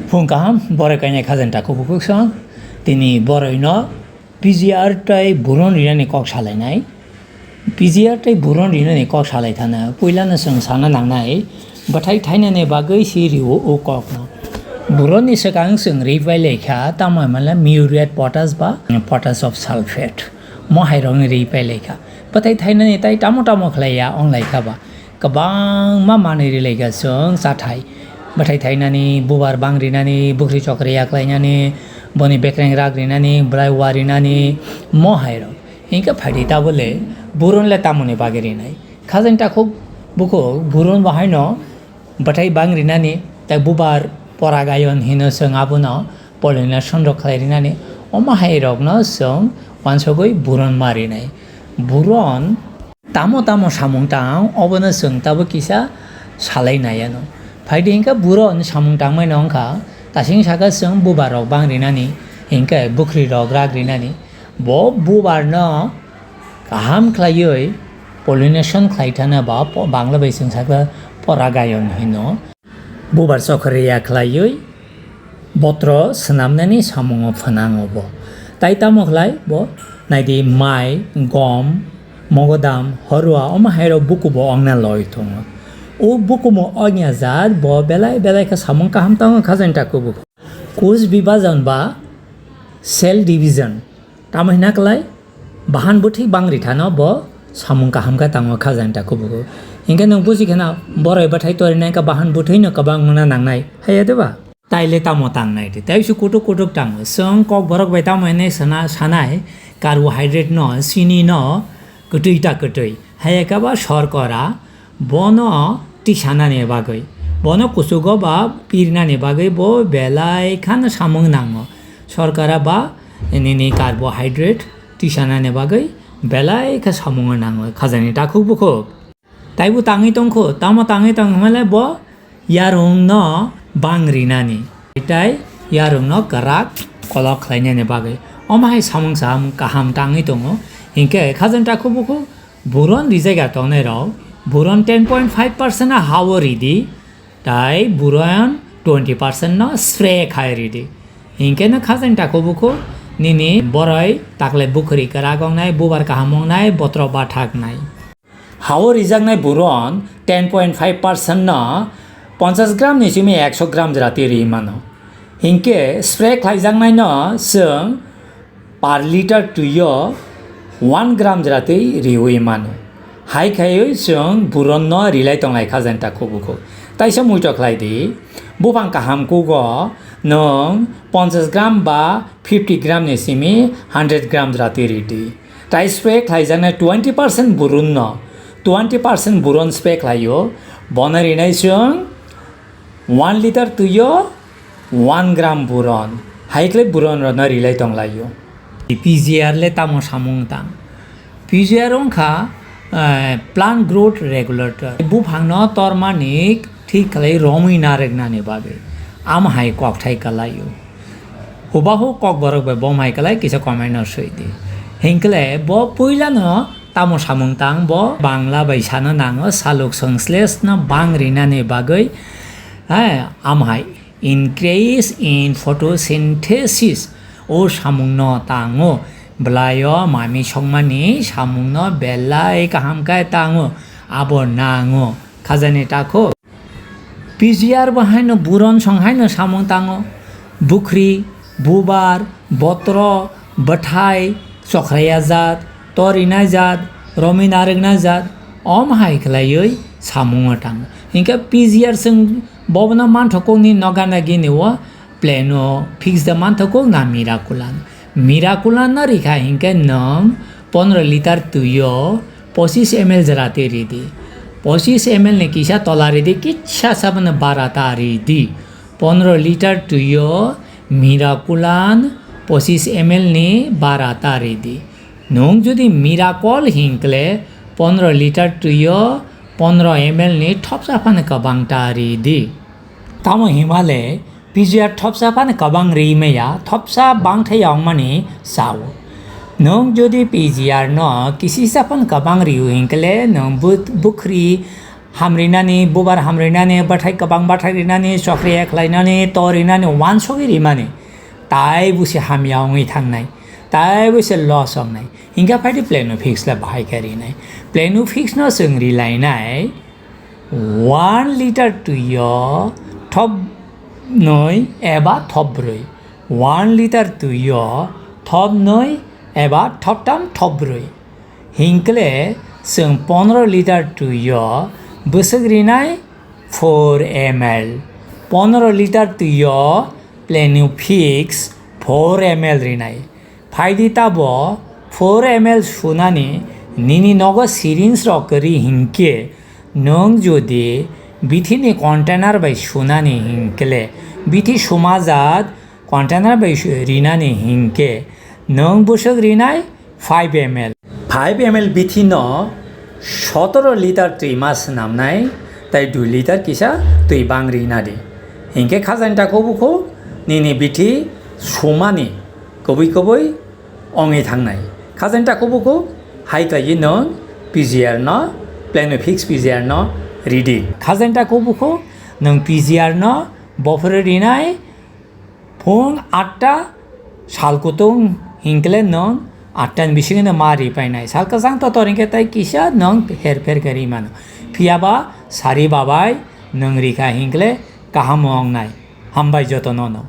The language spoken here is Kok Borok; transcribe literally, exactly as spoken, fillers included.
Phung kaham, borok kainai khajani takhuk bukhuk song. Tini boroi no P G R tei buron rinani kok salainai. P G R tei buron rinani kok salai thana puilano chwng sana nangnai, bwthai thainani bagwi si rio o kokno. Buronni swkang chwng ri pai lai kha, tamo hwnmale muriate potash ba potash of sulphate. Mo hairokni ri pai lai kha. Bwthai thainani tai tamo tamo khlai ya wng lai kha ba. Kwbangma manwi ri lai kha chwng chathai. Bwthai thainani, bubar bang rinani, bukhri chokri yaklainani, boni bekreng rak rinani, bwlai wa rinani, mo hairok. Hinkhe phaidi tabole buron le tamoni bagwi rinai. Khajani takhuk bukhuk buron bo haino bwthai bang rinani, tai bubar poragayon hino chwng abono pollination rok khlai rinani, omo hai rokno chwng wansugwi buron ma rinai. Buron tamo tamo samung tang, obono chwng tabuk kisa salai nai ano. Phaidi hinkhe buron samung tangmani wngkha, tasing saka chwng bubar rok bang rinani, hinkhe bukhri rok rak rinani. Bo bubar no kaham khlaiwi pollination khlai thana ba po-, Bangla bai chwng sakha poragayon hino. Bubar chokri ya khlaiwi botro swnamnani samungo phnango bo. Tai tamo khlai bo naidi mai, gom, mogodam, horua omo hairok bukubo ongna loi tongo. O bukumo ongya jat bo belai belai khe samung kaham tongo khajani takhuk bukhuk. Kuch bibhajan ba cell division. Tamo hina kwlai, bahan bwthwi bangri thano bo samung kaham khe tango khajani takhuk bukhuk. Hinkhe nwng buji kheno boroi bwthai torinai khe bahan bwthwino kwbang wngna nangnai, haiya de ba? Taile tamo tangnai de, tei su kutuk kutuk tango. Chwng kokborok bai tamo hinwi sana, sanai, carbohydrate no, chini no, kwtwi ta kwtwi. Haiya khe ba shorkora, bono tisanani bagwi, bono kuchugo ba pirnani bagwi bo belai kheno samung nango. Shorkora ba nini carbohydrate tisanani bagwi belai khe samung nango khajani takhuk bukhuk. Taibo tangwi tongkho, tamo tangwi tong hwnle bo yarwngno bang rinani, tei yarwngno kwrak kolok khlainani bagwi. Omo hai samung sam kaham tangwi tongo. Hinkhe khajani takhuk bukhuk Buron rijak ya tongnai rok, buron ten point five percent no ha-o ridi, tai buron twenty percent no spray khai ridi. Hinkhe no khajani takhuk bukhuk nini boroi taklai bukhri kwrak wngnai, bubar kaham wngnai, botro bathak nai. Ha-o rijaknai buron ten point five percent no ponchash gram ni simi ekso gram jora twi ri mano. Hinkhe spray khlaijaknai no chwng per litre twi o one gram jora twi riwi mano. Hai khaiwi chwng buron no rilai tonglai khajani takhuk bukhuk. Taisa muitok khlai di, buphang kaham kugo nwng ponchash gram ba fifty gram ni simi hundred gram jora twi ridi. Tai spray khlaijaknai twenty percent buron no, twenty percent buron spray khlaio, bono rinai chwng one litre twi o one gram buron, hai khlai buron rwna rilai tonglaio. P G R le tamo samung tang? P G R wngkha, eh, plant growth regulator. Buphangno tormani thik khlai romwi narwknani bagwi. Am hai kokthai kwlaio. Hubahu kokborok bai bom hai kwlai kisa comment no swi di. Hinkle bo puilano tamo samung tang bo Bangla bai sana nango saluk songslesno bang rinani bagwi, eh, am hai increase in photosynthesis o samungno tango. Bwlaio mami songmani samungno belai kaham khe tango. Abo nango. Khajani takhuk. P G R bo haino buron song haino samung tango. Bukhri, bubar, botro, bwthai, chokhraya jat, torina jat, romwi narwkna jat, om hai khlaiwi samungo tango. Hinkhe P G R chwng bobono manthokukni nokgana gini o plano fix da manthokuk na miraculano. Miraculano rikha hinkhe nwng pondro litre twi o pochis M L jora twi ridi. Pochis M L ni kisa tola ridi, kisa saboni bara ta ridi. Pondro litre twi o miraculan pochis M L ni bara ta ridi. Nwng jodi miracle hinkle pondro litre twi o pondro M L ni thopsa phano kwbang ta ridi. Tamo himale P G R thopsa phano kwbang ri maya, thopsa bangthai ya wngmani chao. Nwng jodi P G R no kisisa phano kwbang rio hinkle nwng bu-, bukhri Hamrinani, bubar hamrinani, bathai kwbang bathai rinani, chokri ekhlainani, to rinani, wansogwi rimani. Tai busi hamya wngwi thangnai, tai busi loss wngnai. Hinkhe phaidi Planuphix le bahai khe rinai. Planuphix no chwng rilainai one liter twi o thop nwi eba thop brwi. One liter twi o thop nwi eba thop tham thop brwi. Hinkle chwng pondro liter twi o bwswk rinai four M L. Pondro liter twi o Planuphix four M L rinai. Phaidi tabo four M L sunani nini nogo syringe rok kwrwi hinkhe nwng jodi bithini container bai sunani hinkle bithi sumajak container bai su-, rinani hinkhe nwng bwswk rinai five M L. Five M L bithi no sotoro liter twi ma swnamnai, tai dui liter kisa twi bang rina di. Hinkhe khajani takhuk bukhuk nini bithi sumani kwbwi kwbwi wngwi thangnai. Khajani takhuk bukhuk hai khlaiwi nwng P G R no, Planuphix P G R no ridi. Khajani takhuk bukhuk nwng P G R no bophorwi rinai, phung atta sal kutung hinkle nwng atta ni bisingo no ma ri painai. Sal kwchang totor hinkhe tai kisa nwng her pher khe ri mano. Phiyaba sari babai nwng rikha hinkle kaham wngnai. Hambai jotono no.